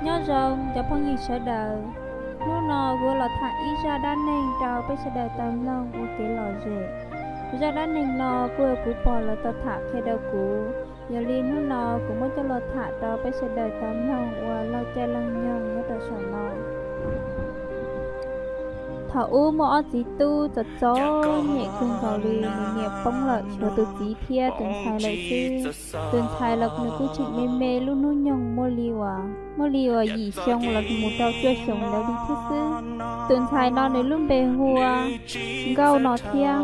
Nyob zoo cov phooj ywg sawv daws, hnub no kuv los tham ib zaj dab neeg rau peb sawv daws tau mloog ua kev lom zem. Zaj dab neeg no kuj yog kuv pog lawv tau tham qhia rau kuv, yog li hnub no kuv muab coj los tham rau peb sawv daws tau mloog ua laug caij laug nyoog nyob rau saum no. Thaum ub muaj ob txiv tub txom txom nyem kawg nkaus li, nws niam poob lawm tshuav tus txiv thiab tus ntxhais lawm xwb. Tus ntxhais los nws kuj tseem me me, lub hnub nyoog muaj li uas, muaj li uas yim xyoo los mus rau cuaj xyoo ntawd li thiab xwb. Tus ntxhais no nws lub npe hu ua Nkauj no thiab.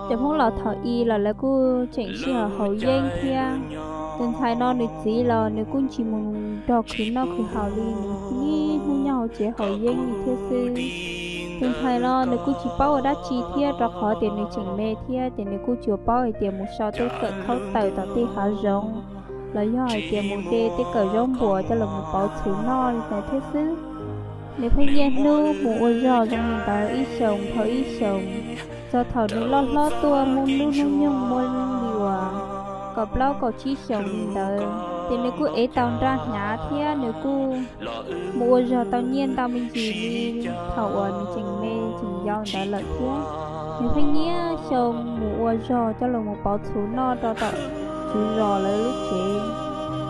Cov Hmoob laus thaum i los lawv kuj tseem sij hawm haus yeeb thiab. Tus ntxhais no nws txiv los nws kuj tsis mus nrog khwv noj khwv haus li, nws niaj hnub nyob hauv tsev haus yeeb li thiab xwb. Tus ntxhais no nws kuj tsis paub ua dab tsi thiab, rau qhov tias nws tseem me thiab, ces nws kuj tsuas paub hais tias mus sau tej kawm khaub tawm tom tej hav zoov, los yog hais tias mus de tej kawm zaub npuas coj los mus pauv txhuv noj li ntawd thiab xwb. Nws pheej niaj hnub mus ua zog zoo li ntawd ib xyoos dhau ib xyoos, txog thaum nws loj hlob tuaj muaj lub hnub nyoog muaj li uas kaum plaub kaum tsib xyoos li ntawd, ces nws kuj ev tau nra hnyav thiab nws kuj mus ua zog tau nyiaj ntau me ntsis li thaum uas nws tseem me tseem yau ntawd lawm thiab. Nws pheej niaj xyoo mus ua zog coj los mus pauv txhuv noj rau tom tswv zos lawv lub tsev.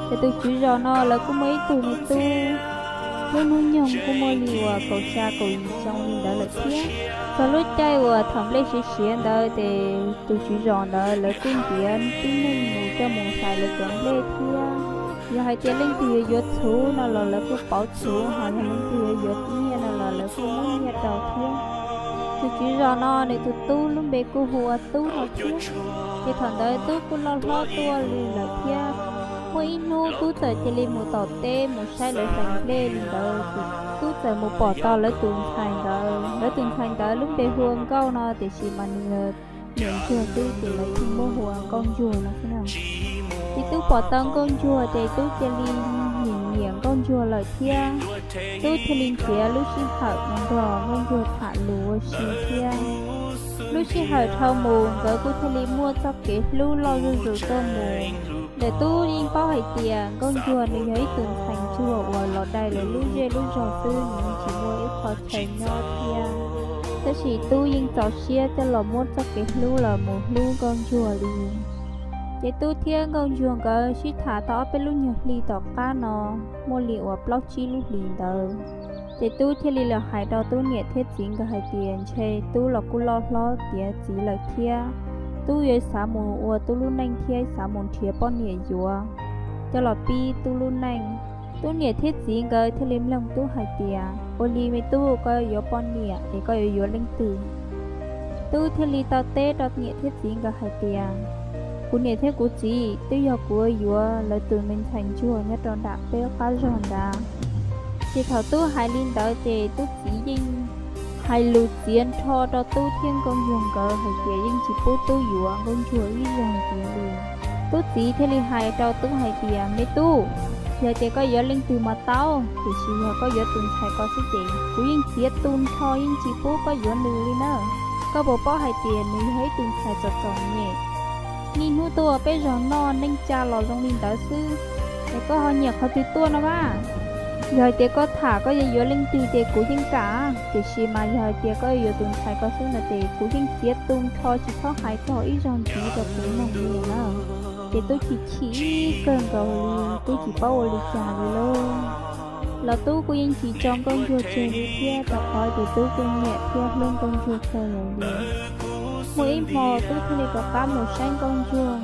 Ces tus tswv zos no lawv kuj muaj ib tug me tub, lub hnub nyoog kuj muaj li uas kaum xya kaum yim xyoo li ntawd lawm thiab. Txog lub caij uas thaum nplej siav siav ntawd ces tus tswv zos ntawd lawv kuj ntiav tib neeg mus coj mus hlais lawv cov nplej thiab. Yog hais tias leej twg yuav yuav txhuv no los lawv kuj pauv txhuv, ho yog leej twg yuav yuav nyiaj no los lawv kuj muab nyiaj rau thiab. Tus tswv zos no nws tus tub lub npe kuj hu ua Tub no thiab. Ces thaum ntawd Tub kuj loj hlob tuaj li lawm thiab. Muaj ib hnub Tub txawm cia li mus tom teb mus saib lawv hlais nplej li ntawd, Tub txawm mus pom tau lawv tus ntxhais ntawd. Lawv tus ntxhais ntawd lub npe hu ua Nkauj no, tiam sis mas nws niam ntsuag xwb ces lawv thiaj muab hu ua Nkauj Ntsuag no xwb na. Ces Tub pom tau Nkauj Ntsuag ces Tub cia li nyiam nyiam Nkauj Ntsuag lawm thiab. Tub thiaj li nrhiav lub sij hawm mus nrog Nkauj Ntsuag tham lus ua si thiab. Lub sij hawm dhau mus nkawd kuj thiaj li muaj txoj kev hlub loj zuj zus tuaj mus. Ntawm Tub yeej paub hais tias Nkauj Ntsuag nws yog ib tus ntxhais ntsuag uas los dai lawv lub zej lub zog xwb, nws yeej tsis muaj ib qho chaw nyob thiab. Tab sis Tub yeej txaus siab coj los muab txoj kev hlub los mus hlub Nkauj Ntsuag li. Ces Tub thiab Nkauj Ntsuag nkawd sib tham tau ob peb lub nyuag hli tom qab no, muaj li uas plaub tsib lub hlis ntawd, ces Tub thiaj li los hais rau Tub niam thiab txiv nkawd hais tias ntshe Tub los kuj loj hlob tiav txiv lawm thiab, Tub yuav xav mus ua Tub lub neej thiab xav mus nrhiav poj niam yuav coj los pib Tub lub neej. Tub niam thiab txiv nkawd thiaj li mloog Tub hais tias, ua li me tub, koj yuav poj niam es koj yuav yuav leej twg? Tub thiaj li tau teb rau niam thiab txiv nkawd hais tias, kuv niam thiab kuv txiv twb yog kuv yuav lawv tus me ntxhais ntsuag nyob rau nram peb qab zog nrad. Ces thaum Tub hais li ntawd ces Tub txiv yeej hais lus txiav nrho rau Tub thiab Nkauj Ntsuag nkawd hais tias yeej tsis pub Tub yuav Nkauj Ntsuag ib zaug ntxiv li. Tub txiv thiaj li hais rau Tub hais tias, me tub, yog tias koj yuav leej twg mas tau, tiam sis yog koj yuav tus ntxhais ko xwb ces kuv yeej txiav tu nrho yeej tsis pub koj yuav nws li na. Koj puas paub hais tias nws yog ib tus ntxhais txom txom nyem, niaj hnub tuaj ua peb zos noj neej tsa los zoo li ntawd xwb, es koj ho nyiam qhov twg tuaj no mas? Yog hais tias koj tham koj yuav yuav leej twg ces kuv yeej kam, tiam sis mas yog hais tias koj yuav tus ntxhais ko xwb no ces kuv yeej txiav tu nrho tsis txhob hais txog ib zaug ntxiv rau kuv mloog li na. Ces Tub chim chim kawg nkaus li, Tub tsis paub ua li cas li lauj. Los Tub kuj yeej tsis tso Nkauj Ntsuag tseg li thiab, rau qhov ces Tub kuj nyiam thiab hlub Nkauj Ntsuag kawg nkaus li. Muaj ib hmo Tub thiaj li rov qab mus saib Nkauj Ntsuag.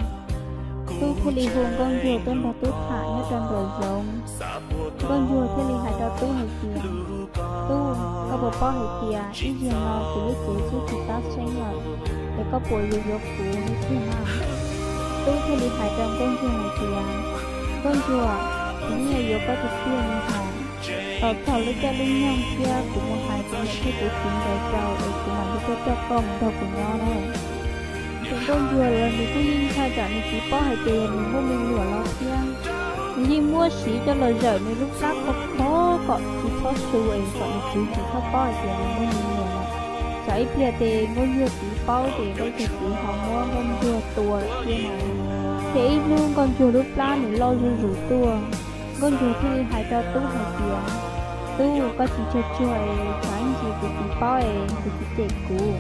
Tub thiaj li hu Nkauj Ntsuag tuaj nrog Tub tham nyob rau nraum zoov. Nkauj Ntsuag thiaj li hais rau Tub hais tias, tub, koj puas paub hais tias ib zaug no kuv lub cev twb tsis tab seeb lawm, es koj puas yuav yuav kuv thiab na? Tub thiaj li hais rau Nkauj Ntsuag hais tias, Nkauj Ntsuag, kuv yeej yuav koj tiag tiag li hos. Tos txog lub caij lub nyoog thiab kuv mus hais kuv niam thiab kuv txiv nkawd rau es kuv mam li tuaj coj koj mus nrog kuv nyob na. Ces Nkauj Ntsuag los nws kuj yeej ntshai tsam nws txiv paub hais tias yog nws muaj me nyuam los thiab. Nws yeej muab siv coj los zawm nws lub plab khov kho kom tsis txhob su es kom nws txiv tsis txhob paub hais tias nws muaj me nyuam lawm. Tsam ib pliag ces Nkauj Ntsuag txiv paub ces Nkauj Ntsuag txiv ho muab Nkauj Ntsuag tua thiab na. Ces ib hnub Nkauj Ntsuag lub plab nws loj zuj zus tuaj. Nkauj ntsuag thiaj li hais rau tub hais tias, Tub, koj tsis tsuag tsuag es tsam ib ntsis kuv txiv paub es kuv txiv cem kuv.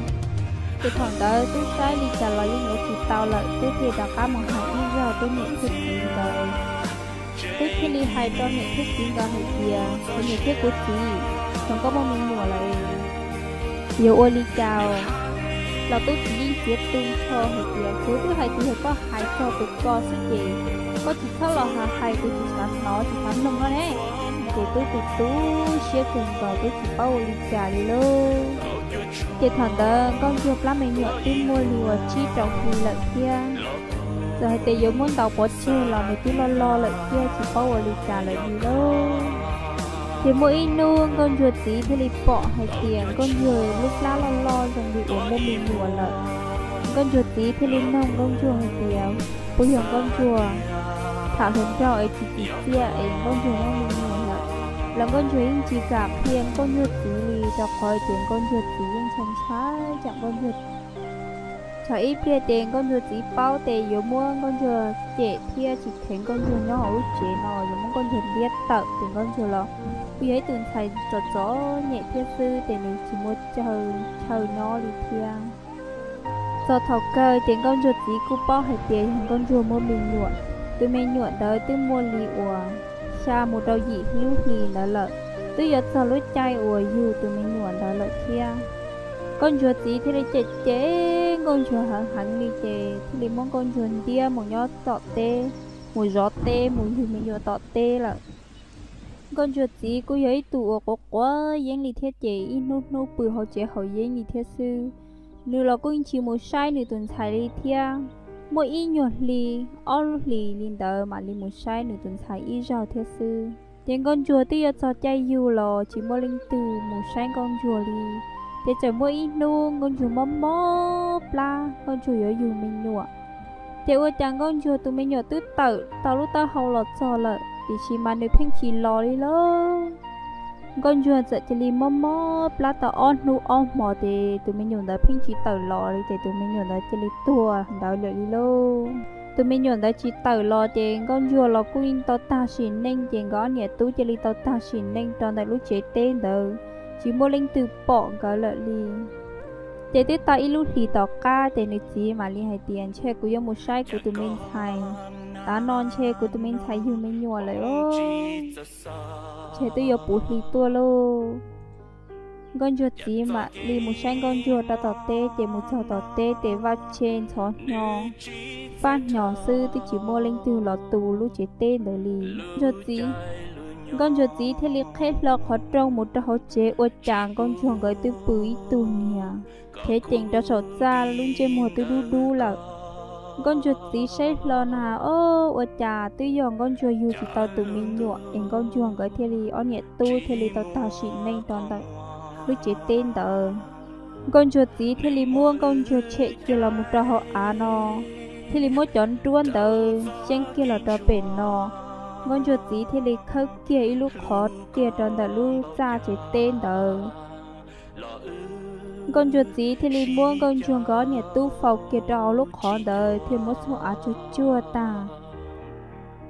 Ces thaum ntawd tub saib li cas los yeej yuav tsis tau lawm, tub thiaj rov qab mus hais ib zaug tub niam thiab txiv nkawd. Tub thiaj li hais rau niam thiab txiv nkawd hais tias, Kuv niam thiab kuv txiv, thaum koj muaj me nyuam lawm, yuav ua li cas los tub txiv yeej txiav tu nrho hais tias, Kuv twb hais tias yog koj hais txog tus ko xwb ces koj tsis txhob los hais, kuv tsis xav hnov tsis xav mloog no ne. Ces tub tu tu siab kawg nkaus, tub tsis paub ua li cas li lauj. Ces thaum ntawd nkauj ntsuag plab me nyuam twb muaj li uas tsib rau hli lawm thiab. Txawm hais tias yuav muab ntaus pov tseg los nws twb loj loj lawm thiab, tsis paub ua li cas lawm li lauj. Ces muaj ib hnub nkauj ntsuag txiv thiaj li pom hais tias nkauj ntsuag lub plab loj loj zoo li uas muaj me nyuam lawm. Nkauj ntsuag txiv thiaj li nug nkauj ntsuag hais tias, Puas yog nkauj ntsuag tham hluas nraug es tsis tsim txiaj es nkauj ntsuag muaj me nyuam lawm? Los nkauj ntsuag yeej tsis kam qhia nkauj ntsuag txiv li, rau qhov tias nkauj ntsuag txiv yeej ntshai ntshai tsam nkauj ntsuag tsam ib pliag ces nkauj ntsuag txiv paub ces yuav muab nkauj ntsuag cem thiab tsis kheev nkauj ntsuag nyob hauv lub tsev no, yuav muab nkauj ntsuag ntiab tawm ces nkauj ntsuag los kuj yog ib tus ntxhais txom txom nyem thiab xwb ces nws tsis muaj chaw chaw nyob li thiab. Txog thaum kawg ces nkauj ntsuag txiv kuj paub hais tias yog nkauj ntsuag muaj me nyuam. Tus me nyuam ntawd twb muaj li uas xya mus rau yim lub hlis ntawd lawm, twb yuav txog lub caij uas yug tus me nyuam ntawd lawm thiab. Nkauj ntsuag txiv thiaj li cem cem nkauj ntsuag heev heev li ces thiaj li muab nkauj ntsuag ntiab mus nyob tom teb, mus zov teb mus yug me nyuam tom teb lawm. Nkauj ntsuag txiv kuj yog ib tug uas quav quav yeeb li thiab ces ib hnub hnub pw hauv tsev haus yeeb li thiab xwb. Nws los kuj tsis mus saib nws tus ntxhais li thiab. Muaj ib nyuag hli, ob lub hlis li ntawd mam li mus saib nws tus ntxhais ib zaug thiab xwb. Ces nkauj ntsuag twb yuav txog caij yug los tsis muaj leej twg mus saib nkauj ntsuag li. Ces txawm muaj ib hnub nkauj ntsuag mob mob plab, nkauj ntsuag yuav yug me nyuam. Ces ua cas nkauj ntsuag tus me nyuam twb tawm tau lub taub hau los txog lawm, tiam sis mas nws pheej tsis los li lauj. Nkauj ntsuag txawm cia li mob mob plab tau ob hnub ob hmos ces tus me nyuam ntawd pheej tsis tawm los li, ces tus me nyuam ntawd cia li tuag ntawd lawm li lauj. Tus me nyuam ntawd tsis tawm los ces nkauj ntsuag los kuj yeej tau tag sim neej, ces nkawd ob niam tub cia li tau tag sim neej rau ntawm lub tsev teb ntawd, tsis muaj leej twg pom nkawd lawm li. Ces twb tau ib lub hlis tom qab ces nws txiv mam li hais tias, Ntshe kuv yuav mus saib kuv tus me ntxhais, tav no ntshe kuv tus me ntxhais yug me nyuam lawm os, ntshe twb yuav puv hli tuaj lauj. Nkauj ntsuag txiv mam li mus saib nkauj ntsuag rau tom teb, ces mus txog tom teb ces vaj tse ntxhov hnyo, paj hnyos xwb, twb tsis muaj leej twg los tu lub tsev teb ntawd li. Nkauj ntsuag txiv thiaj li qheb hlo qhov rooj mus rau hauv tsev, ua cas nkauj ntsuag nkawd twb pw ib tug niag, thev cees rau saum txaj, lub ntsej muag twb dub dub lawm. Nkauj ntsuag txiv saib hlo na, o, ua cas twb yog nkauj ntsuag yug tsis tau tus me nyuam es nkauj ntsuag nkawd thiaj li ob niam tub thiaj li tau tag sim neej rau ntawm lub tsev teb ntawd. Nkauj ntsuag txiv thiaj li muab nkauj ntsuag tshem kiag los mus rau hauv av no, thiaj li muab cov nruab ntawd xyeeb kiag los rau pem no. Nkauj ntsuag txiv thiaj li khawb kiag ib lub qhov kiag rau ntawm lub txaj tsev teb ntawd. Nkauj ntsuag txiv thiaj li muab nkauj ntsuag nkawd ob niam tub faus kiag rau hauv lub qhov ntawd thiaj muab txhub av tsuag tsuag tag,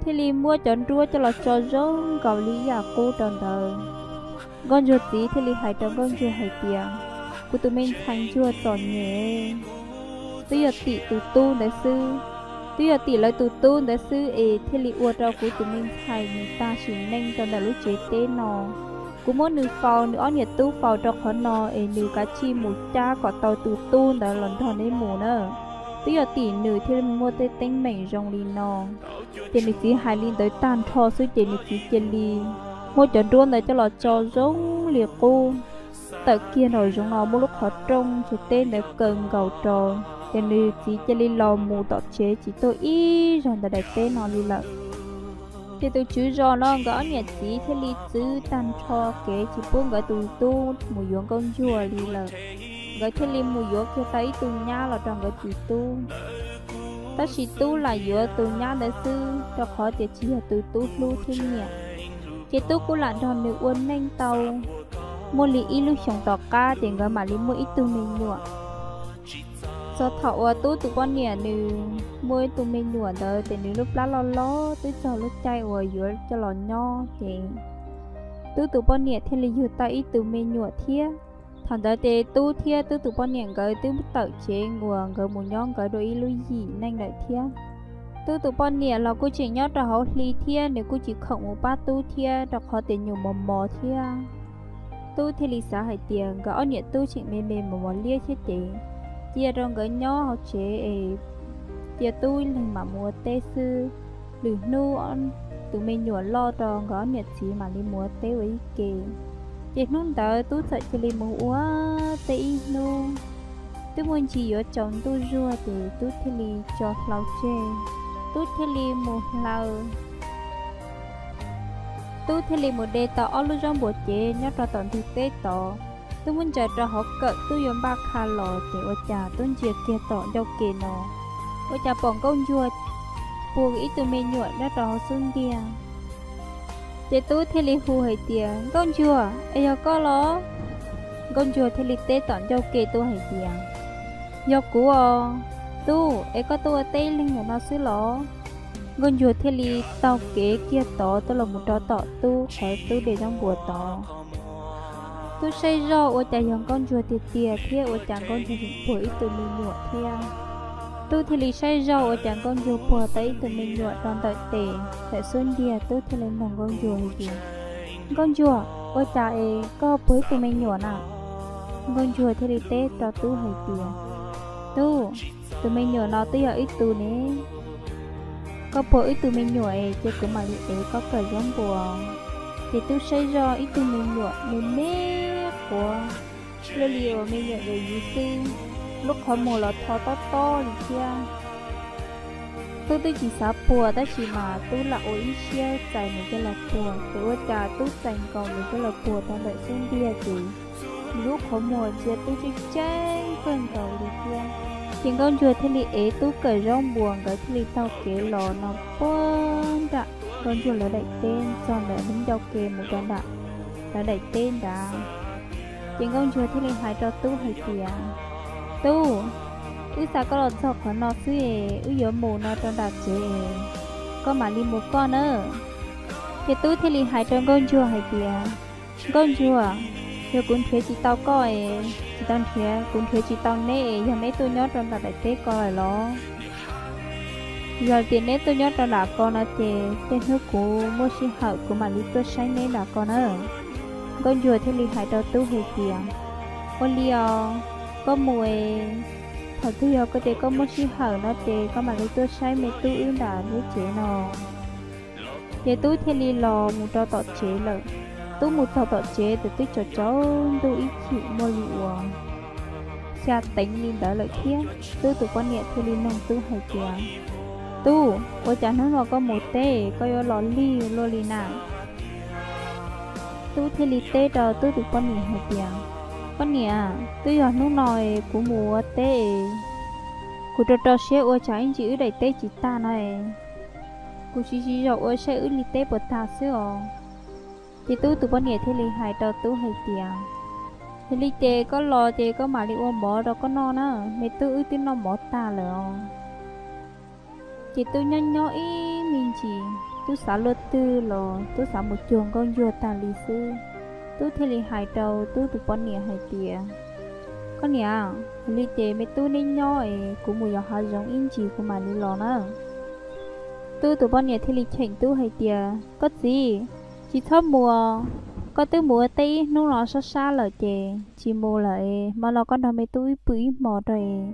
thiaj li muab cov nruab coj los tso zoo nkaus li ib yam qub rau ntawd. Nkauj ntsuag txiv thiaj li hais rau nkauj ntsuag hais tias, Kuv tus me ntxhais ntsuag txom nyem, twb yog tim tus tub ntawd xwb, twb yog tim lawv tus tub ntawd xwb es thiaj li ua rau kuv tus me ntxhais nws tag sim neej rau ntawm lub tsev teb no. Kuv muab nws faus, nws ob niam tub faus rau qhov no es nws kav tsij mus cab kom tau tus tub ntawd los nrog neb mus na. Twb yog tim nws thiaj li muaj tej teeb meem zoo li no. Ces nws txiv hais li ntawd tag nrho xwb ces nws txiv cia li muab cov nruab ntawd coj los tso zoo li qub, tawm kiag nraum zoov no muab lub qhov rooj tsev teb ntawd kaw nkaus rau, ces nws txiv cia li los mus tom tsev tsis tuaj ib zaug ntawm daim teb no li lawm. Ces tus tswv zos no nkawd ob niam txiv thiaj li txwv tag nrho kev tsis pub nkawd tus tub mus yuav nkauj ntsuag li lawm. Nkawd thiaj li mus yuav kiag tau ib tug nyab los rau nkawd tus tub. Tab sis tub lam yuav tus nyab ntawd xwb, rau qhov tias tsis yog tus tub hlub thiab nyiam. Ces tub kuj lam nrog nws ua neej tau muaj li ib lub xyoos tom qab ces nkawd mam li muaj ib tug me nyuam. Txog thaum uas Tub tus poj niam nws muaj ib tug me nyuam ntawd ces nws lub plab loj loj twb txog lub caij uas yuav coj los nyob ces Tub tus poj niam thiaj li yug tau ib tug me nyuam thiab. Thaum ntawd ces Tub thiab Tub tus poj niam nkawd twb tawm tsev uas nkawd mus nyob nkawd dua ib lub yim neej lawm thiab. Tub tus poj niam los kuj tseem nyob rau hauv hli thiab nws kuj tsis khoom mus pab Tub thiab rau qhov tias nyuam mos mos thiab. Tub thiaj li xav hais tias nkawd ob niam tub tseem me me mos mos liab thiab ces cia rau nkawd nyob hauv tsev es cia Tub ib leeg mam mus ua teb xwb. Lwm hnub tus me nyuam loj rau nkawd ob niam txiv mam li mus ua teb ua ib ke. Ces hnub ntawd Tub txawm cia li mus ua teb ib hnub. Twb muaj ntsis yuav tsaus ntuj zuag ces Tub thiaj li tso hlau tseg, Tub thiaj li mus hlaws. Tub thiaj li mus de tau ob lub zaub npuas cev nyob rau tom ntug teb tod. Tub muab ntsaws rau hauv kawm, Tub yuav npaj kha los ces ua cas Tub ntsia kiag tom ncauj ke no, ua cas pom Nkauj Ntsuag puag ib tug me nyuam nyob rau hauv xub ntiag. Ces Tub thiaj li hu hais tias, Nkauj Ntsuag, es yog koj los? Nkauj Ntsuag thiaj li teb tom ncauj ke Tub hais tias, Yog kuv os. Tub, es koj tuaj ua teb ib leeg ntawm no xwb los? Nkauj Ntsuag thiaj li taug kev kiag tod tuaj los mus rau tom Tub qhov Tub de zaub npuas tod. Tub saib zoj ua cas yog Nkauj Ntsuag tiag tiag thiab ua cas Nkauj Ntsuag puag ib tug me nyuam thiab. Tub thiaj li saib zoj ua cas Nkauj Ntsuag puag tau ib tug me nyuam rau ntawm tes ntawm xub ntiag. Tub thiaj li nug Nkauj Ntsuag hais tias, Nkauj Ntsuag, ua cas es koj puag ib tug me nyuam na? Nkauj Ntsuag thiaj li teb rau Tub hais tias, Tub, tus me nyuam no twb yog wb tug ne. Koj puag wb tug me nyuam es cia kuv mam li ev koj kawm zaub npuas. Ces Tub saib zoj ib tug me nyuam me me quav, luaj li uas me nyuam yam yus xwb, lub qhov muag los tho tob tob li thiab. Tub twb tsis xav puag tab sis mas Tub lam ua ib siab txais nws coj los puag, ces ua cas Tub txais nkaus nws coj los puag rau ntawm xub ntiag ces nws lub qhov muag ntsia Tub tseeb tseeb kawg nkaus li thiab. Ces Nkauj Ntsuag thiaj li ev Tub kawm zaub npuas, nkawd thiaj li taug kev los no puag nram Nkauj Ntsuag lawv daim teb, txog ntawm lub ncauj ke mus rau nram lawv daim teb nrad. Ces Nkauj Ntsuag thiaj li hais rau Tub hais tias, Tub, wb xa koj los txog qhov no xwb es wb yuav mus no rau nram tsev es koj mam li mus koj nawb. Ces Tub thiaj li hais rau Nkauj Ntsuag hais tias, Nkauj Ntsuag, yog kuv nrhiav tsis tau koj es, tsis tau nrhiav, kuv nrhiav tsis tau neb es yog neb tuaj nyob rau nram daim teb ko lawm los? Yog tias neb tuaj nyob rau nram ko no ces tej hnub kuv muaj sij hawm kuv mam li tuaj saib neb nram ko na. Nkauj Ntsuag thiaj li hais rau Tub hais tias, Ua li os, koj mus es, thaum twg yog koj tias koj muaj sij hawm no ces koj mam li tuaj saib me tub wb nram lub tsev no. Ces Tub thiaj li los mus rau tom tsev lawm. Tub mus txog tom tsev ces twb tsaus tsaus ntuj ib chim muaj li uas xya teev li ntawd lawm thiab. Tub tus poj niam thiaj li nug Tub hais tias, Tub, ua cas hnub no koj mus teb koj yuav los lig luaj li na? Tub thiaj li teb rau Tub tus poj niam hais tias, Poj niam, twb yog hnub no es kuv mus ua teb es kuv rau rau siab ua tsam ib ntsis wb daim teb tsis tag no es kuv siv zog ua saib wb li teb puas tag xwb os. Ces Tub tus poj niam thiaj li hais rau Tub hais tias, Yog li ces koj los ces koj mam li ua mov rau koj noj na, me tub wb twb noj mov tag lawm os. Ces Tub nyob nyob ib me ntsis, Tub xav luaj twg los Tub xav mus cuag Nkauj Ntsuag tag li xwb. Tub thiaj li hais rau Tub tus poj niam hais tias, Koj niam, yog li ces me tub neb nyob es kuv mus yos hav zoov ib ntsis kuv mam li los na. Tub tus poj niam thiaj li cheem Tub hais tias, Koj txiv, tsis txhob mus os, koj twb mus ua teb ib hnub no sab sab lawm ces tsis mus lawm es hmo no koj nrog me tub wb pw ib hmo rau es,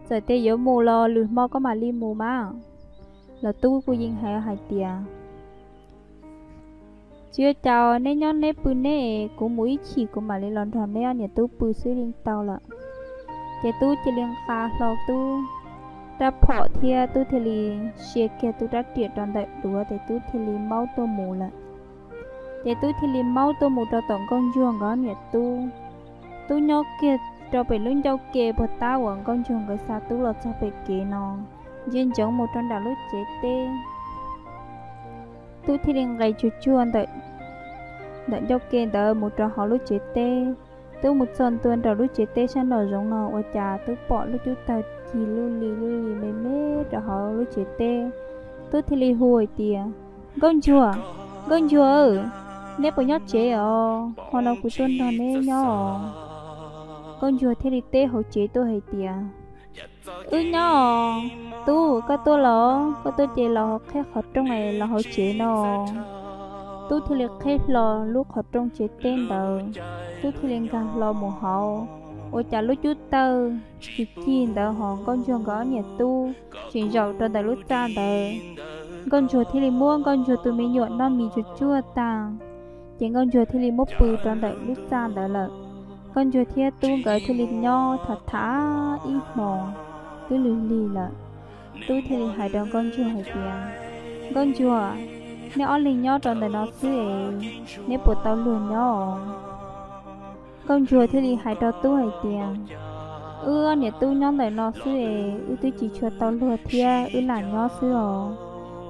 txawm tias yuav mus los lwm hmo koj mam li mus mas. Los Tub kuj yeej hais hais tias, Tsis ua cas, neb nyob neb pw neb es kuv mus ib chim kuv mam li los nrog neb ob niam tub pw xwb li tau lawm. Ces Tub cia li nqa hlo Tub rab phom thiab Tub thiaj li sia kiag Tub rab riam rau ntawm duav ces Tub thiaj li maub tuaj mus lawm. Ces Tub thiaj li maub tuaj mus rau tom Nkauj Ntsuag nkawd niam tub. Tub nyob kiag rau pem lub ncauj ke puag ta uas Nkauj Ntsuag nkawd xa Tub los txog pem kev no, ntsia ntsoov mus rau nram lub tsev teb. Tub thiaj li nqes tsuag tsuag ntawm ncauj ke ntawd mus rau hauv lub tsev teb. Tub mus txog ntua nram lub tsev teb sab nraum zoov no ua cas Tub pom lub cub tawg kis lub li lub li me me rau hauv lub tsev teb. Tub thiaj li hu hais tias, Nkauj Ntsuag, Nkauj Ntsuag, neb puas nyob tsev os? Hmo no kuv tuaj nrog neb nyob os. Nkauj Ntsuag thiaj li teb hauv tsev tuaj hais tias, Wb nyob os. Tub, koj tuaj los? Koj tuaj ces los hauv qheb qhov rooj es los hauv tsev no. Tub thiaj li qheb hlo lub qhov rooj tsev teb ntawd, tub thiaj li nkag hlo mus hauv. Ua cas lub cub tawg cig cig ntawd ho Nkauj Ntsuag nkawd ob niam tub tseem zaum rau ntawm lub txaj ntawd. Nkauj Ntsuag thiaj li muab Nkauj Ntsuag tus me nyuam noj mis tsuag tsuag tag, ces Nkauj Ntsuag thiaj li muab pw rau ntawm lub txaj ntawd lawm. Nkauj Ntsuag thiab Tub nkawd thiaj li nyob tham tham ib hmos twb lig lig lawm. Tub thiaj li hais rau Nkauj Ntsuag hais tias, Nkauj Ntsuag, neb ob leeg nyob rau ntawm no xwb es neb puas tau luag nyob os? Nkauj Ntsuag thiaj li hais rau Tub hais tias, Wb ob niam tub nyob ntawm no xwb es wb twb tsis tshua tau luag thiab wb lam nyob xwb os.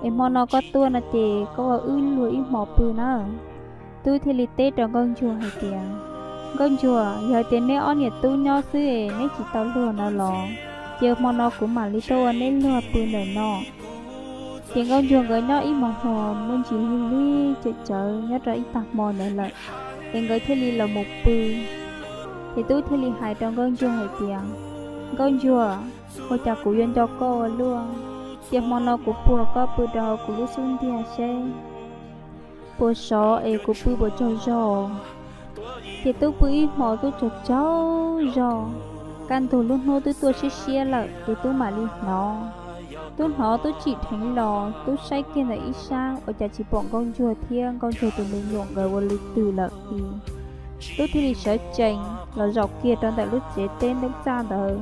Es hmo no koj tuaj no ces koj ua wb luag ib hmos pw nawb. Tub thiaj li teb rau Nkauj Ntsuag hais tias, Nkauj Ntsuag, yog hais tias neb ob niam tub nyob xwb es neb tsis tau luag no los, ces hmo no kuv mam li tuaj ua neb luag pw ntawm no. Ces Nkauj Ntsuag nkawd nyob ib hmos hmo muaj ntsis lig lig tsawv tsawv nyob rau ib tag hmo ntawd lawm, ces nkawd thiaj li los mus pw. Ces Tub thiaj li hais rau Nkauj Ntsuag hais tias, Nkauj Ntsuag, ua cas kuv yuav nco koj ua luaj, ces hmo no kuv puag koj pw rau hauv kuv lub xub ntiag seb puas sov es kuv pw puas tsaug zog. Ces Tub pw ib hmos Tub tsaug tsaug zog, kaj ntug lub hnub twb tuaj siab siab lawm ces Tub mam li hnov. Tub hnov Tub tsim dheev los, Tub saib kiag ntawm ib sab ua cas tsis pom Nkauj Ntsuag thiab Nkauj Ntsuag tus me nyuam nkawd ua li twg lawm li. Tub thiaj li sawv tsees los zaum kiag rau ntawm lub tsev teb ntub txaj ntawd.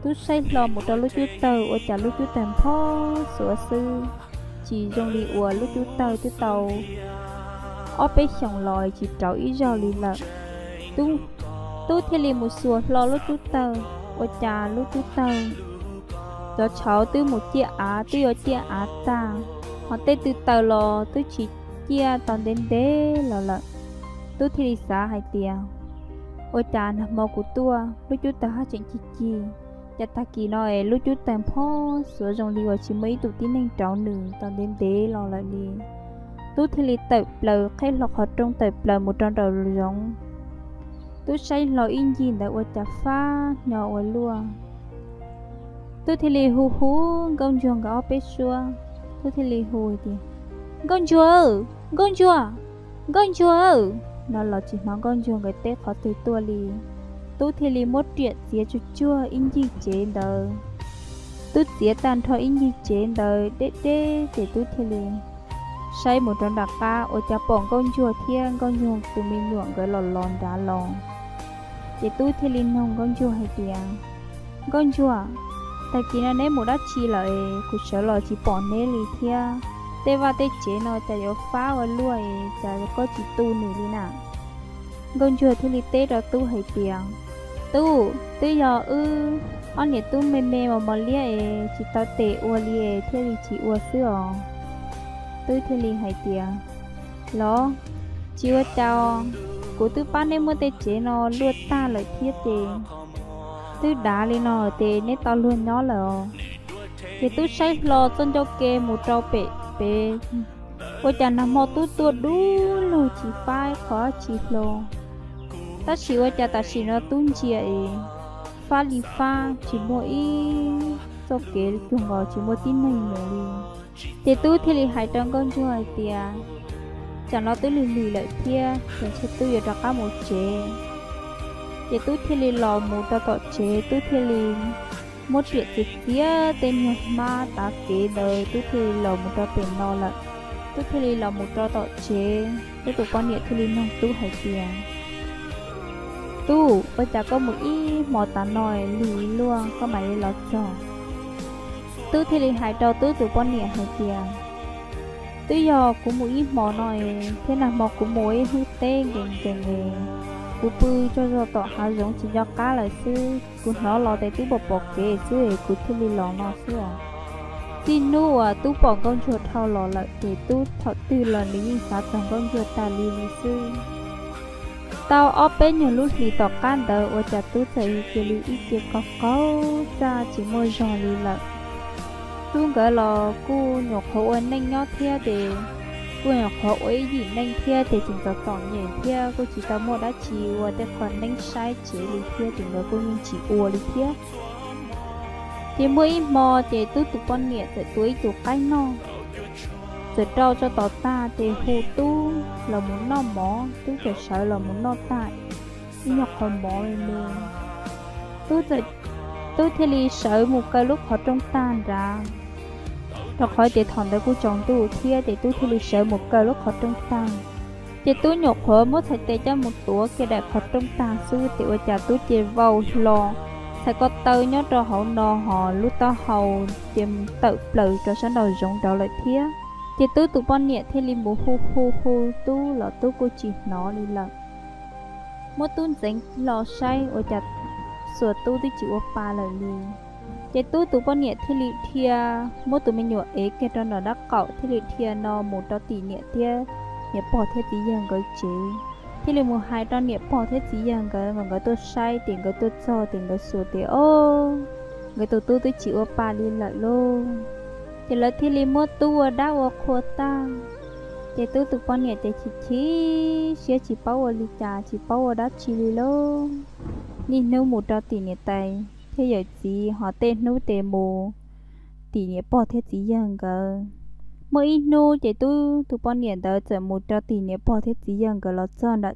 Tub saib hlo mus rau lub cub tawg ua cas lub cub tawg nphob xuav xwb, tsis zoo li uas lub cub tawg twb tau ob peb xyoos los tsis rauv ib zaug li lawm. Tub thiaj li mus xuas hlo lub cub tawg, ua cas lub cub tawg cov tshauv twb mus ciaj av, twb yuav ciaj av tag, ho tej tw taws los twb tsis ciaj tau ntev ntev los lawm. Tub thiaj li xav hais tias, ua cas nag hmo kuv tuaj lub cub tawg haj tseem cig cig, cas tag kis no es lub cub tawg nphob xuav zoo li uas tsis muaj ib tug tib neeg rauv nws tau ntev ntev los lawm li. Tub thiaj li tawm plaws qheb hlo qhov rooj tawm plaws mus rau nraum zoov. Tub saib hlo ib ncig ntawd ua cas fab hnyo ua luaj. Tub thiaj li hu hu Nkauj Ntsuag nkawd ob peb suab. Tub thiaj li hu tias, Nkauj Ntsuag, Nkauj Ntsuag, Nkauj Ntsuag no los tsis hnov Nkauj Ntsuag nkawd teb qhov twg tuaj li. Tub thiaj li muab riam txiav tsuag tsuag ib ncig tsev ntawd. Tub txiav tag nrho ib ncig tsev ntawd deb deb ces Tub thiaj li saib mus rau nram qab ua cas pom Nkauj Ntsuag thiab Nkauj Ntsuag tus me nyuam nkawd los los nrad los. Ces Tub thiaj li nug Nkauj Ntsuag hais tias, Nkauj Ntsuag, tag kis no neb mus dab tsi lawm es kuv sawv los tsis pom neb li thiab, tej vaj tej tsev no cas yuav fab ua luaj es cas koj tsis tu nws li na? Nkauj Ntsuag thiaj li teb rau Tub hais tias, Tub, twb yog wb ob niam tub me me mos mos liab es tsis tau tes ua li es thiaj li tsis ua xwb os. Tub thiaj li hais tias, Los, tsis ua cas, kuv twb pab neb muab tej tsev no luaj tag lawm thiab ces twb dav li no ces neb tau luag nyob lawm os. Ces Tub saib hlo txoj ncauj ke mus rau pem pem, ua cas nag hmo Tub tuaj dub lug tsis fab qhov tsis hlo. Tab sis ua cas tam sim no Tub ntsia es fab li fab tsis muaj ib txoj kev cuag nkaus tsis muaj tib neeg mus li. Ces Tub thiaj li hais rau Nkauj Ntsuag hais tias, Tsam no twb lig lig lawm thiab ces ntshe Tub yuav rov qab mus tsev. Ces Tub thiaj li los mus rau tom tsev, Tub thiaj li muab riam txiav txiav tej niag hmab tav kev ntawd, Tub thiaj li los mus rau pem no lawm. Tub thiaj li los mus rau tom tsev, Tub tus poj niam thiaj li nug Tub hais tias, Tub, ua cas koj mus ib hmo tas no lig luaj koj mam li los txog? Tub thiaj li hais rau Tub tus poj niam hais tias, Twb yog kuv mus ib hmo no es thiab nag hmo kuv mus ib hnub teb nkees nkees es kuv pw tsaug zog tom hav zoov tsis nco qab lawm xwb, kuv hnov los tes twb pom pom kev xwb es kuv thiaj li los no xwb os. Txij hnub uas Tub pom Nkauj Ntsuag dhau los lawm ces Tub thaum twg los nws yeej xav txog Nkauj Ntsuag tas li li xwb. Tau ob peb nyuag lub hlis tom qab ntawd ua cas Tub txawm cia li ib ce qaug qaug txaj tsis muaj zog li lawm. Tub nkawd los kuj nyuam qhuav ua neej nyob thiab ces kuj nyuam qhuav ua ib yim neej thiab ces tseem txom txom nyem thiab kuj tsis tau muaj dab tsi ua tej qho neeb saib tsev li thiab ces nkawd kuj yeej tsis ua li thiab. Ces muaj ib hmo ces Tub tus poj niam txawm tua ib tug qaib noj, txawm rau tso tom tag ces hu Tub los mus noj mov, Tub txawm sawv los mus noj tag ib nyuag qhov mov me me. Tub txawm, Tub thiaj li sawv mus kaw lub qhov rooj tag nrad, rau qhov tias thaum ntawd kuj tsaus ntuj thiab ces Tub thiaj li sawv mus kaw lub qhov rooj tag. Ces Tub nyuam qhuav muab txhais tes coj mus tuav kiag daim qhov rooj tag xwb ces ua cas Tub cia vau hlo txhais ko taw nyob rau hauv no ho lub taub hau ces tawm plaws rau sab nraum zoov nraud lawm thiab. Ces Tub tus poj niam thiaj li mus hu hu hu Tub los Tub kuj tsis hnov li lawm. Muab Tub ntxeev hlo saib ua cas xuas Tub twb tsis ua pa lawm li. Ces Tub tus poj niam thiaj li dhia, muab tus me nyuam ev kiag rau nram dab qaum thiaj li dhia no mus rau tim niam thiab, niam pog thiab txiv yawg nkawd tsev, thiaj li mus hais rau niam pog thiab txiv yawg nkawd kom nkawd tuaj saib ces nkawd tuaj txog ces nkawd xuas tias, Ob, nkawd tus Tub twb tsis ua pa li lawm lauj. Ces lawv thiaj li muab Tub ua dab ua qhua tag. Ces Tub tus poj niam ces chim chim siab tsis paub ua li cas tsis paub ua dab tsi li lauj. Niaj hnub mus rau tim niam tais thiab yawm txiv ho tej hnub ces mus tim niam pog thiab txiv yawg nkawd. Muaj ib hnub ces Tub tus poj niam ntawd txawm mus rau tim niam pog thiab txiv yawg nkawd los txog nram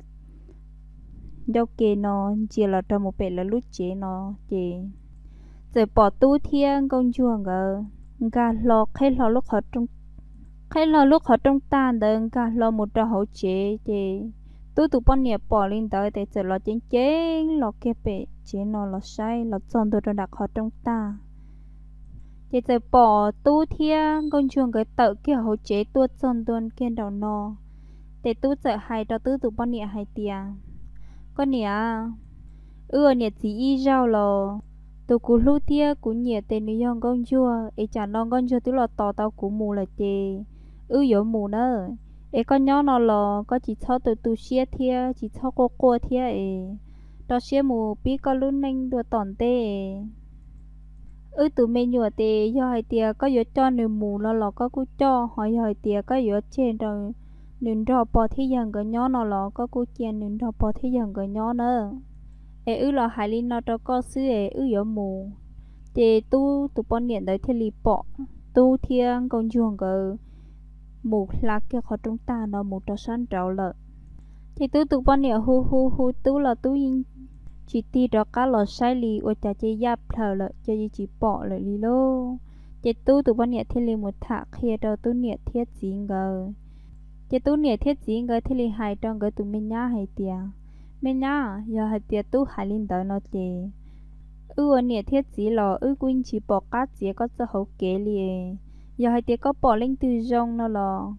ncauj ke no, ntsia los rau mus pem lawv lub tsev no ces txawm pom Tub thiab Nkauj Ntsuag nkawd nkag hlo qheb hlo lub qhov rooj tag ntawd nkag hlo mus rau hauv tsev ces Tub tus poj niam pom li ntawd ces txawm los ceev ceev los kiag pem tsev no los saib los txog ntua rau nram qhov rooj tag. Ces txawm pom Tub thiab Nkauj Ntsuag nkawd tawm kiag hauv tsev tuaj txog ntua kiag nraum no. Ces Tub txawm hais rau Tub tus poj niam hais tias, Koj niam, wb ua niam txiv ib zaug los, tus kuv hlub thiab kuv nyiam ces nws yog Nkauj Ntsuag, es tsam no Nkauj Ntsuag twb los tos tau kuv mus lawm ces wb yuav mus nawb. Es koj nyob no los koj tsis txhob tu tu siab thiab tsis txhob quaj quaj thiab es rau siab mus pib koj lub neej dua tom ntej. Wb tus me nyuam ces yog hais tias koj yuav coj nws mus no los koj kuj coj, ho yog hais tias koj yuav tseg nws nrog pog thiab yawg nkawd nyob no los koj kuj cia nws nrog pog thiab yawg nkawd nyob nawb. Es wb los hais li no rau koj xwb es wb yuav mus. Ces Tub tus poj niam ntawd thiaj li pom Tub thiab Nkauj Ntsuag nkawd mus hla kiag qhov rooj tag no mus rau sab nraud lawm. Ces Tub tus poj niam hu hu hu Tub los Tub yeej tsis tig rov qab los saib li, ua cas ces yaj plhaws lawm ces yeej tsis pom lawm li lauj. Ces Tub tus poj niam thiaj li mus tham qhia rau Tub niam thiab txiv nkawd. Ces Tub niam thiab txiv nkawd thiaj li hais rau nkawd tus me nyab hais tias, Me nyab, yog hais tias Tub hais li ntawd no ces wb ua niam thiab txiv los wb kuj tsis pom qab txiav koj txoj hauv kev li. Yog hais tias koj pom leej twg zoo no los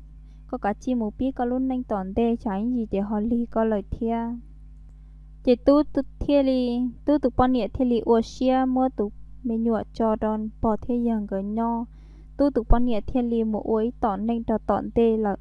koj kav tsij mus pib koj lub neej tom ntej, tsam ib ntsis ces ho lig koj lawm thiab. Ces Tub thiaj li, Tub tus poj niam thiaj li ua siab muab tus me nyuam tso rau pog thiab yawg nkawd nyob. Tub tus poj niam thiaj li mus ua ib tom neej rau tom ntej lawm.